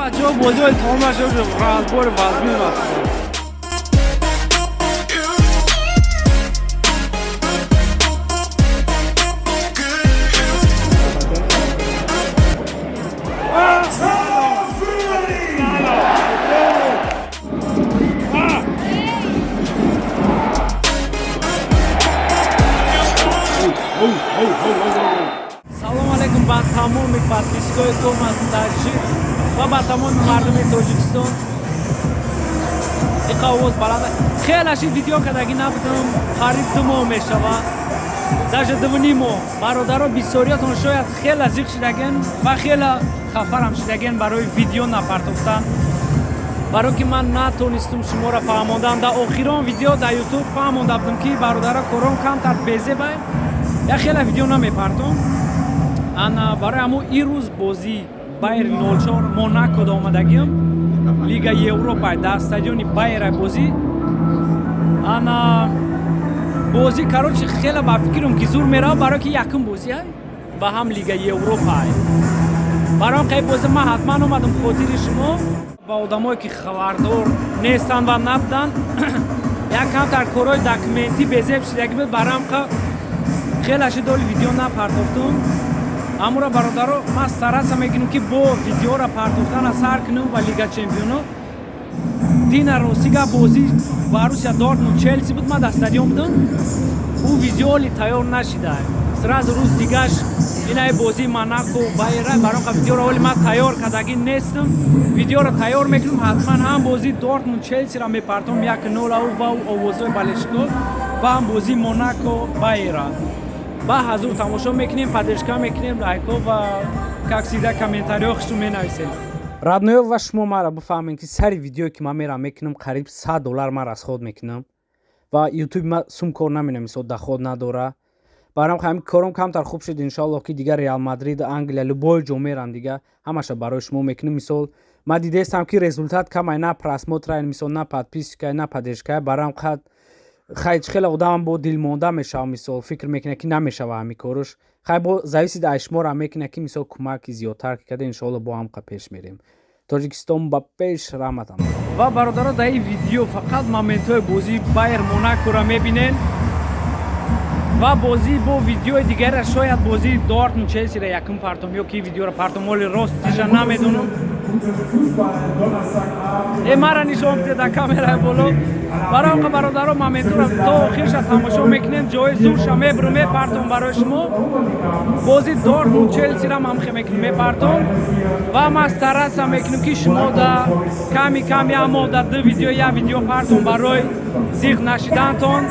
Бачаҳо, бозиҳои тамом нашуд, разбори вазмин аст. Салом алейкум ба тамоми подписчикои Томас Таҷик ва ба тамоми мардуми Тоҷикистон. Иқа овоз баланд. Хеле видео кардагӣ набудам, қариб 2 моҳ мешавад, даже 2,5 моҳ. Бародаро, бисёриятон шояд хеле зиқ шидаген ва хеле хафарам шидаген барои видео напартофтан, барое ки ман натонистум шуморо фаҳмондан. Дар охирон видео дар Ютуб фаҳмонда будам, ки бародаро, корон камтар безебай, як хеле видео намепартом. Ана барои ҳамун ирӯз бозии Байер 04 Монако да омадагиам, Лига Европа, дар стадиони Байера бозӣ. Ана бозӣ, короче, хеле ба фикрам, ки зур мерава, барое ки якум бозӣ ва ҳам Лига Европа. Барои он қай бозӣ ман ҳатман омадам хотири шумо. Ба одамое ки хабардор нестанд ва набуданд, як камтар корҳои документӣ безеб шидагӣ буд, барои ҳамқа хеле шидоли видео напартофтум. Амура, бародаро, ман стараться мекунам, ки бо видеоро партофтана сар кунам ва Лига Чемпионо. Дина, рости гап, бозӣ Боруссия Дортмунд Челси буд, ман дар стадион будам, ӯ видеоли тайёр нашида. Сразу рӯз дигаш инаи бозии Монако Байера. Барои ка видеоро оли ман тайёр кардагӣ нестам, видеоро тайёр мекунам ҳатман. Ҳам бозии Дортмунд Челсиро мепартом, 1-0 ва овозҳои болельщико, ва ҳам бозии Монако Байера. Ба ҳазур тамошо мекунем, поддержка мекунем, лайкҳо ва, как всегда, комментариҳо худтон менависем. Родноё, ва шумо маро бифаҳмед, ки сари видеое ки ман мерам мекунам, қариб 100 доллар ман расход мекунам ва Ютуби ма сум кор намекунам, мисол, доход надора. Барам ҳамин кором камтар хуб шуд, иншоаллоҳ, ки дигар Реал Мадрид, Англия, любой ҷо мерам, дига ҳамаша барои шумо мекунем. Мисол, ман дидаестам, ки результат камай, на просмотра, мисол, на подписчика, на поддержка. Барам қад хай хеле одамам бо дилмонда мешавам, мисол, фикр мекунад, ки намешава ҳамин корш. Хай, бо зависит аз шуморо мекунад, ки мисол кӯмаки зиёдтар карда, иншоалло, бо ҳамқа пеш мерем. Тоҷикистон ба пеш! Раҳматам. Ва бародаро, дар ин видео фақат моментҳои бозии Байер Монакоро мебинен ва бозӣ бо видеои дигарра, шояд бозии Дортмунд Челсиро якум партом ё ки видеоро партом, оли ростиша намедонам. Э, мара нишон биде дар камераи боло. Барои он бародаро, моментуро то охирша тамошо мекунем, ҷои зурша мебурм, мепартом барои шумо. Бози Дортмунд Челсирам ҳамхе мекунем, мепартом. Ва ман стараться мекунем, ки шумо да ками ками, аммо да ду видео як видео партом барои зиқ нашидантон.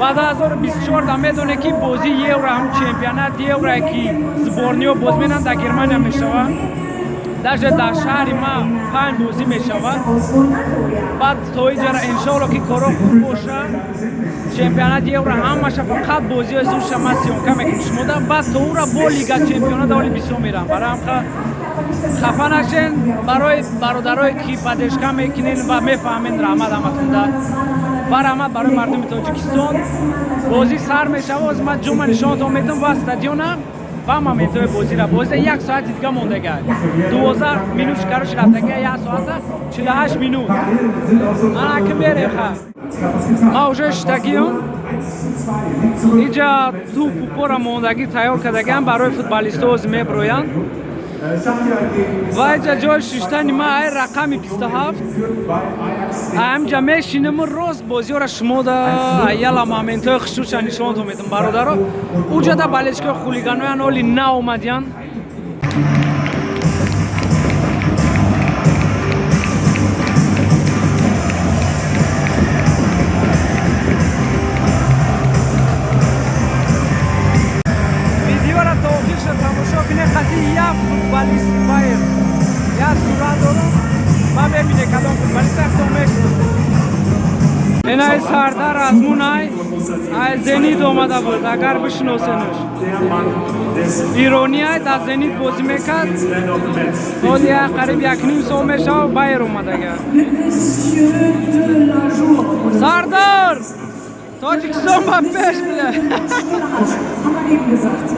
Ва 2024 да медонед, ки бозии Евро, ҳам чемпионат Евро, ки сборниҳо боз менанд, дар Германия мешавад, даже дар шаҳри ма панҷ бозӣ мешавад. Баъд то иҷара, иншоалло, ки коро хуб боша, чемпионати Евро ҳамаша фақат бозиҳои зурша ман съёмка мекунам шумода. Баъд то ура бо Лига Чемпионат оли бисёр мерам. Барои ҳамқа хафа нашен. Барои бародарое ки поддержка мекунен ва мефаҳмен, раҳмат ҳаматонда ва раҳмат барои мардуми Тоҷикистон. Бозӣ сар мешава, оз ман ҷума нишонатон медам ва стадиона ва моментҳои бозира. Бозида як соати дига мондага, 12 минут шикарош рафтага, 1 соата 48 минут. Ана ки мерем. Ха, ман уже шитагиам иҷа, тӯпу пора мондагӣ тайёр кардагиам барои футболистҳо, ози меброянд. Ва иҷа ҷои шиштани ма ай рақами 27, ҳамҷа мешинему рост бозиҳоро шумода яла моментҳои хушрӯша нишонатон медам. Бародаро, уҷада болельщикои хулиганоян оли наомадиян. Видеора то охирша тамошо кунед. Қати як футболисти Байер як сурат дорам ва мебине кадом футболист ахто мешиносед. Инай Сардар Азмун ай Зенит омада буд, агар бишиносенаш. Ирони ай, дар Зенит бозӣ мекард, ҳоли як қариб 1,5 сол мешава, Байер омадага. Сардар, Тоҷикистон ба пеш била! Haben wir eben gesagt.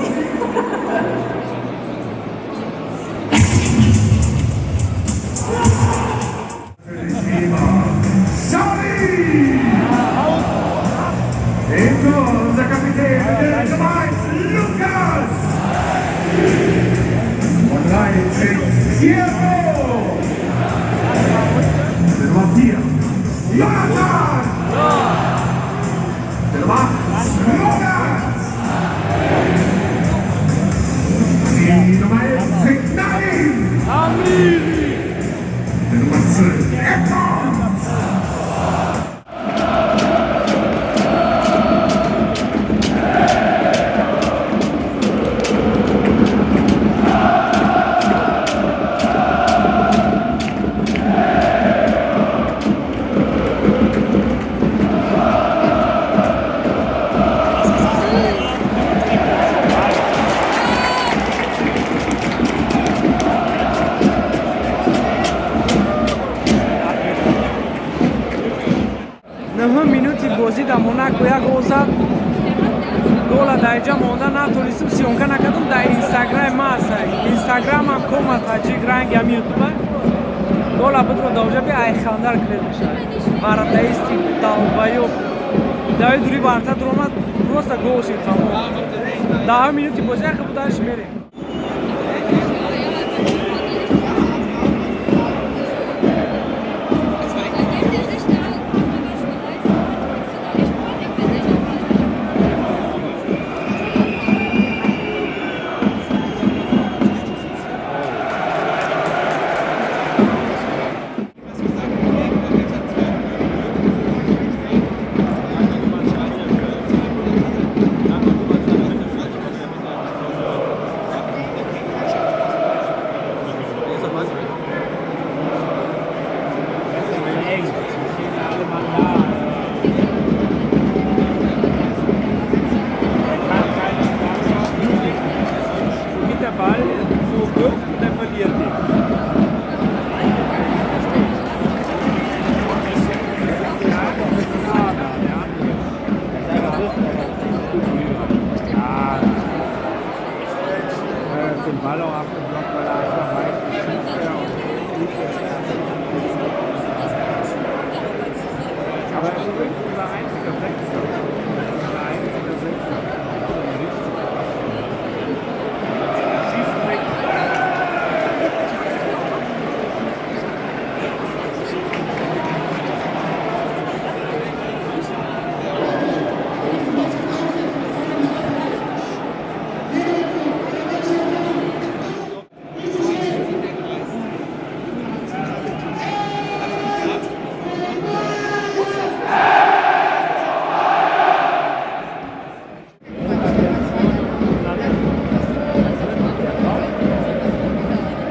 Diego. Der Nummer 4, Jonathan. Der Nummer 8, Robert. Die Nummer 11 trägt 9. Амири. Der Nummer 12, Edmond. Нӯҳум минути бозӣ дар Монако як гол зад. Гола дар инҷа монда натонистим, съёмка накардам. Дар Инстаграми ма аста, Инстаграмам кома таҷик, ранги ам Ютуба. Гола будро даоҷа би айхандар клед мешавад. Варатаисти долбоёб дави дури варта дуромад, просто гол шид, тамом. 10-ҳум минути бозӣ яхе буданш, мерем. Seitdem der sich da was geleistet hat, kriegst du da echt Panik, wenn der da war. Mit der Ball so wirft und er verliert ihn. Ja. Er hat den Ball auch abgeblockt, weil er einfach weiß, wie schießt er und wie gut er ist. Aber er ist übrigens unser einziger Sechser. Unser einziger Sechser. Schießt weg.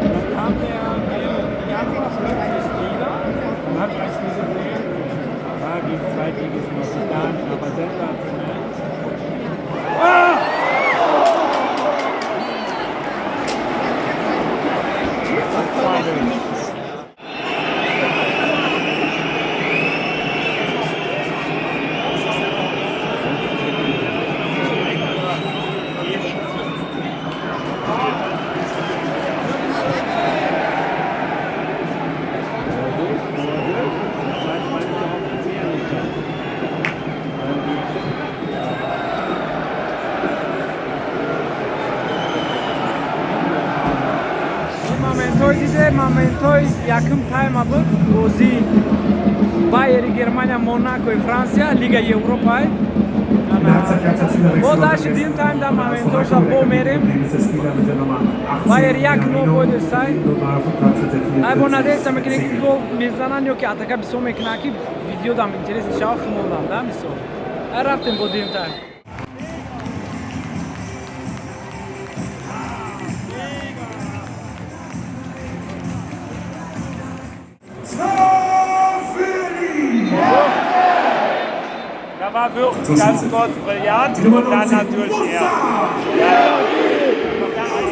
Dann kam der ganz plötzlich wieder und hat als diese war gegen Zweitligisten aus Sudan, aber sensationell. Ah! Моментҳои диде, моментҳои якум тайма буд. Бозии Байери Германия, Монакои Франсия, Лига Европа. In der Halbzeit gab es als Бо Spielerwechsel. даши дим тайм дар моментҳоша бо мерем. Ist der Spieler mit der Nummer 18, Байер як нол Minamino, бодистай. Nummer 45, Ай, бо надеяться мекунем, ки 44. гол мезананд ё ки атака бисёр мекунанд, ки видео дам интерес шава, химонам да мисол. Ай, рафтем бо дим тайм. 12 für die Da war Wirtz ganz kurz brillant Die Nummer und dann 19, natürlich er. Musa. Ja, ja.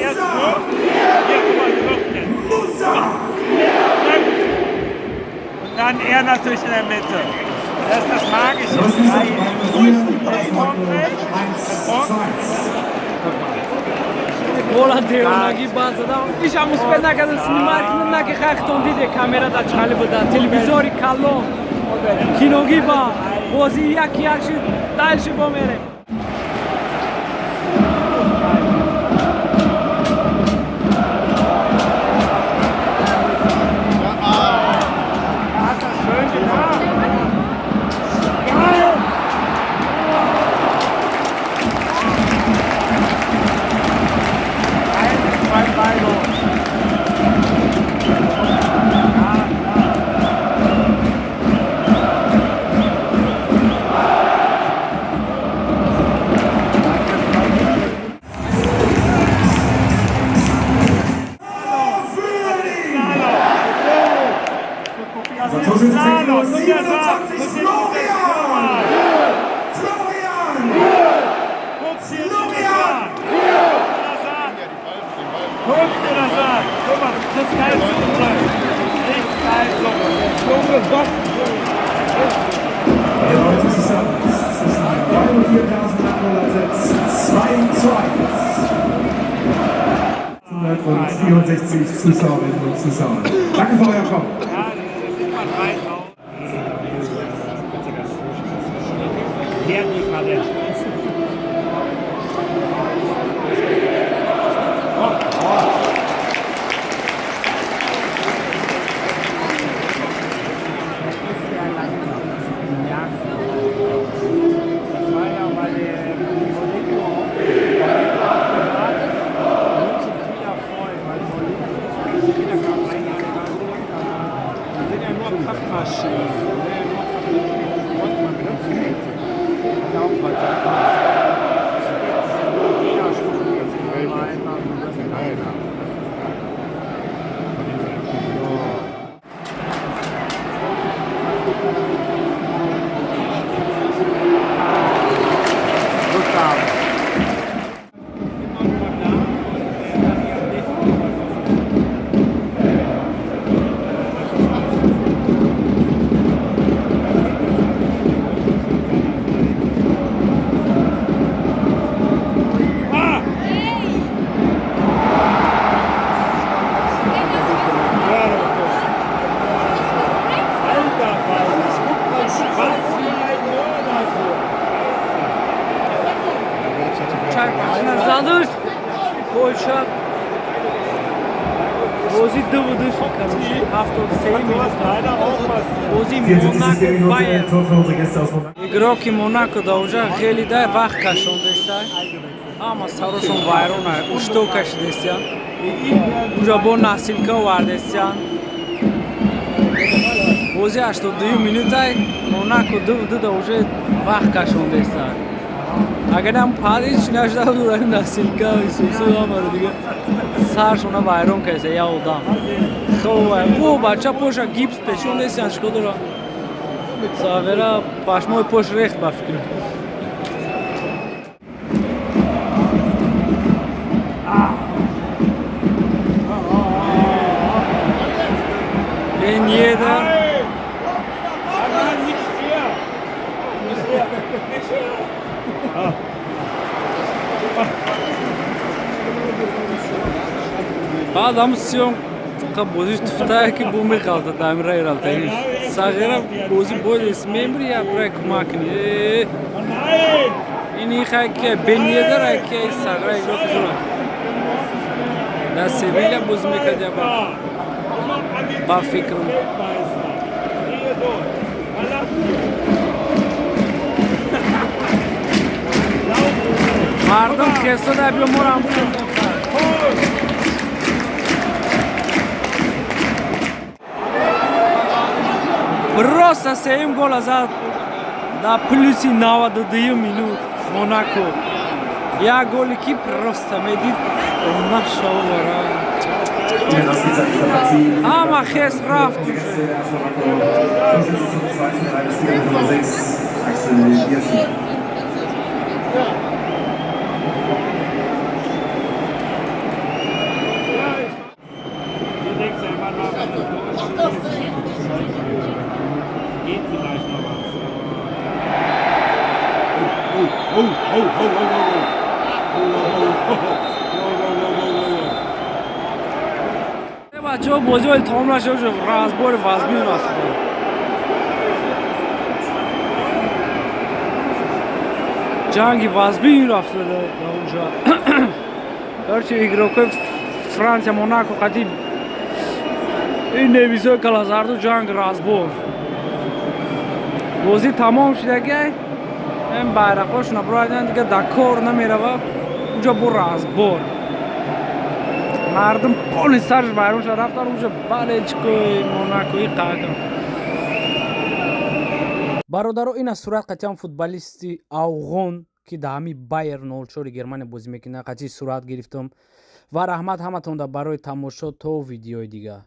Erst Wirtz, hier, guck mal, Wirtz jetzt. Musa. Und dann er natürlich in der Mitte. Das ist das Magische. Durch die Frankreich. Гола девонагӣ банд задам. Ишам успел накардам снимать кунам, на ки хахтон диде, камера дар чали буда, телевизори калон, киногӣ ба бозӣ як як шуд. Дальше бо мерем. Guck dir das an! Guck mal, du kriegst keine Suppe! Kriegst keine Suppe! Junge, was? Der 90. Stand zwischen 3 und 4.000 leitet 2:2. 164 Zuschauerinnen und Zuschauer. Danke für euer Kommen. Ja, das sind mal 3.000. Der die Kalle. Das war ja, weil der Mourinho auch hat gesagt, München viel Erfolg, weil Mourinho jeder kam ein Jahr, der war so langsam. Das sind ja nur Kraftmaschinen. Das sind ja nur Kraftmaschinen, die man benutzen hätte. Darum war es jeder Stunde jetzt weiter. Alter, was für ein Mörder! Задуш Польша бозӣ 2-2 шуд, короче, 73 минута. Leider auch passiert. Бозии 74. Монако Minute, Байер. Tor für unsere Gäste aus Monaco. Игроки Монако да уже хеле дай вақт кашондеста. Ҳама сарошон вайрона, ушто кашидестиян. Уҷа бо носилка овардестиян. Бози 82 минутай Монако 2-2 да уже вақт кашондеста. Агарам падиш нашуда буд, носилка исусу ҳамаро дига саршона вайрон кардеста я одам. Хоб, о бача поша гипс печондестиян, чикор дора? Савера пашмои пош рехт ба фикрам. Бен Йедер. Nein, nicht hier! Nicht hier! Nicht hier! Баъд ҳам сиём қа бозиш туфтае ки бу меғалта дамира иралта. Сағира бози бойлес мемри я бирай кӯмак кунӣ. Э, Oh nein! Ин ихай ки Бен Йедер ай ки сағира игрок зура. Дар Севиля бозӣ мекард я ба. Immer an den Ба фикрам. Weltmeister. Hier so. Palacio. Мардум хестода биё морам. Просто сеюм гола зад дар плюси 92 минут Монако. Як голе ки просто медид нашавара. Ja, das geht's dieser Partie. Ҳама хес рафт. Die Gäste aus Monaco. Torschütze zum 2:3 ist die Nummer 6, Axel Hirschi. Du denkst ja immer noch, wenn das so ist, geht vielleicht noch was. Oh, oh, oh, oh, oh, oh, oh. Oh, oh, oh, oh, oh, oh, oh, oh, oh. Бачаҳо, бозӣ вале тамом нашуд, разбори вазмин рафт. Ҷанги вазмин рафт дар онҷа. Короче, игрокои Франсия Монако қати ин невизои калазарду ҷанг разбор. Бозӣ тамом шудагай, ин байрақҳошона бировардан, дига дар кор намерава, уҷа бо разбор. Мардум поли сарш вайрон шуда рафтан уҷа балечкои Монакои қакам. Бародаро, ин аз сурат қатъиан футболисти афғон, ки дар ҳами Байер 04 Германия бозӣ мекунад, қатъи сурат гирифтам. Ва раҳмат ҳаматонда барои тамошо, то видеои дигар.